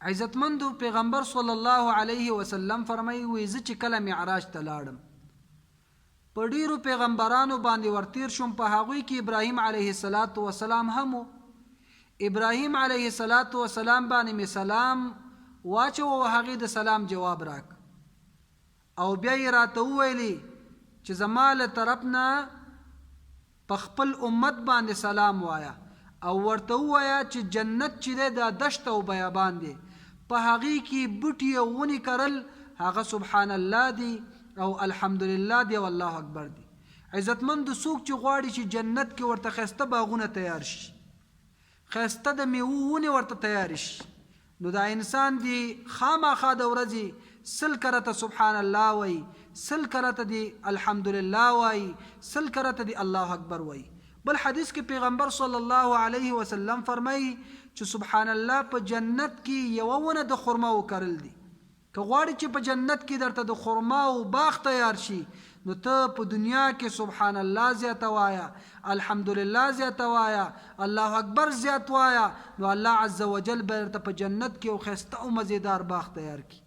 عزتمندو پیغمبر صلی الله علیه وسلم فرمایي، وی زه چې کله معراج ته لاړم، په ډیرو پیغمبرانو باندې ورتیر شوم، په هغوی کې ابراهیم علیه الصلاة والسلام هم و. ابراهیم علیه الصلاة والسلام باندې مې سلام واچوه او هغې د سلام جواب راک او بیا یې راته وویلې چې زما له طرف نه په خپل امت باندې سلام وایه او ورته ووایه چې جنت چې دی دا دشت او بیابان دی، په هغې کې بوټي او ونې کرل هغه سبحان الله دي او الحمدلله دي او الله اکبر دي. عزتمندو څوک چې غواړي چې جنت کې ورته ښایسته باغونه تیار شي، ښایسته د میوو ونې ورته تیارې شي، نو دا انسان دې خاماخا د ورځې سل کرته سبحان الله وايي، سل کرته دې الحمدلله وايي، سل کرته دې الله اکبر وايي. بل حدیث کې پیغمبر صلی الله علیه وسلم فرمايي چې سبحان الله په جنت کې یوه ونه د خرماوو کرل دي. که غواړې چې په جنت کې درته د خرماوو باغ تیار شي نو ته په دنیا کې سبحان الله زیاته وایه، الحمدلله زیاته وایه، الله اکبر زیات وایه، نو الله عزوجل به درته په جنت کې یو ښایسته او مزیدار باغ تیار کړي.